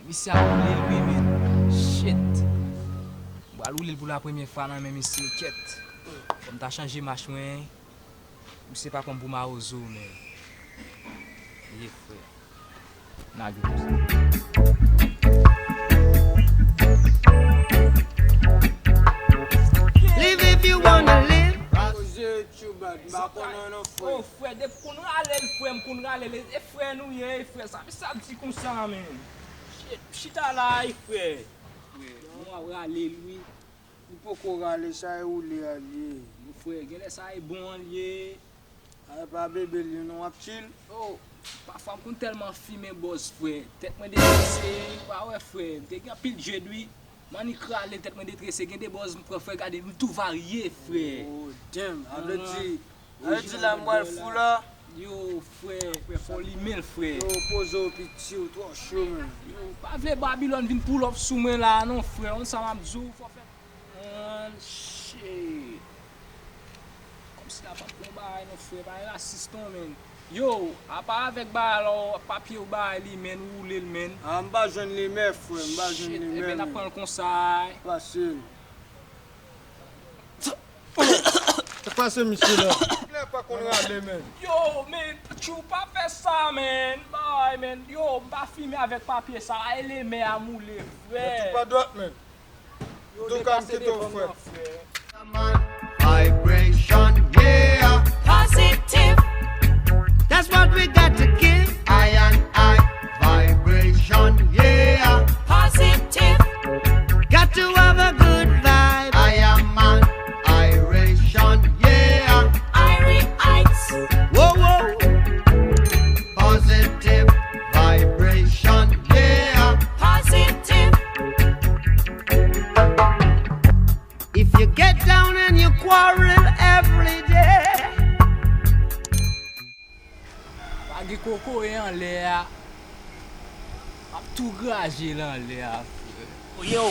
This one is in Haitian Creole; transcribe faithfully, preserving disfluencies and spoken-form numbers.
Misye ap woule l wi, men. Shit. M pral woule l pou la premyè fwa nan men misye, kèt. Fò m ta chanje mach mwen. Misye pa pran m pou mawozo, men. Ye, frè. N a gen pou sa. Live if you wanna live. Koze too bad, m pa konnen non, frè. Oh, frè, depi konn rale l, frè, m konn rale l. E frè nou ye, frè. Sa misye ap di konsa, men. Shit, chita la, e frè. Frè, nou ap rale l, wi. Ou poko rale, sa e woule a l ye. Mon frè, genlè sa e bon an l ye. A, pa bebe l ye non, w ap chill. Oh, pafwa m konn tèlman fimen bòz, frè. Tèt mwen detrese, ou pa wè, frè. M te gen anpil dread, wi. M annik rale, tèt mwen detrese. Gen de bòz m pran, frè, gade, m tou varye, frè. Oh, damn. A vle di, a vle di la m pral fou la. Yo, frè, fò limen l, frè. Yo, poze w piti, ou twò cho, man. Yo, pa vle Babilòn vin pull up sou mwen la, non, frè. Ou konn sa m ap di w, fò fè. Man, shit. Kòmsi la p ap bon bagay non, frè, pa rasis non, men. Yo, apa avèk bagay la, papye ou bay li, men, ou woule l, men. A, m pa jwenn li, men, frè, m pa jwenn li, men. Shit, ebyen, n ap pran l konsa. Fasil. Sa k pase misye la? Nèg pa konn rale, men. Yo, men, tchou, pa fè sa, men. Bay, men. Yo, m pa fimen avèk papye sa. E limen a m woule, frè. Tchou pa dwat, men. Yo, Douka, m kite w, frè. Vibration, yeah. Positive. That's what we got to give. I and I vibration, yeah. Positive. Got to have a good vibe. I am an Iration, yeah. Irie Heights. Whoa, whoa. Positive vibration, yeah. Positive. If you get down and you quarrel every day. Pa gen kokoye anlè a. M ap tou graje l anlè a, frè. Yo.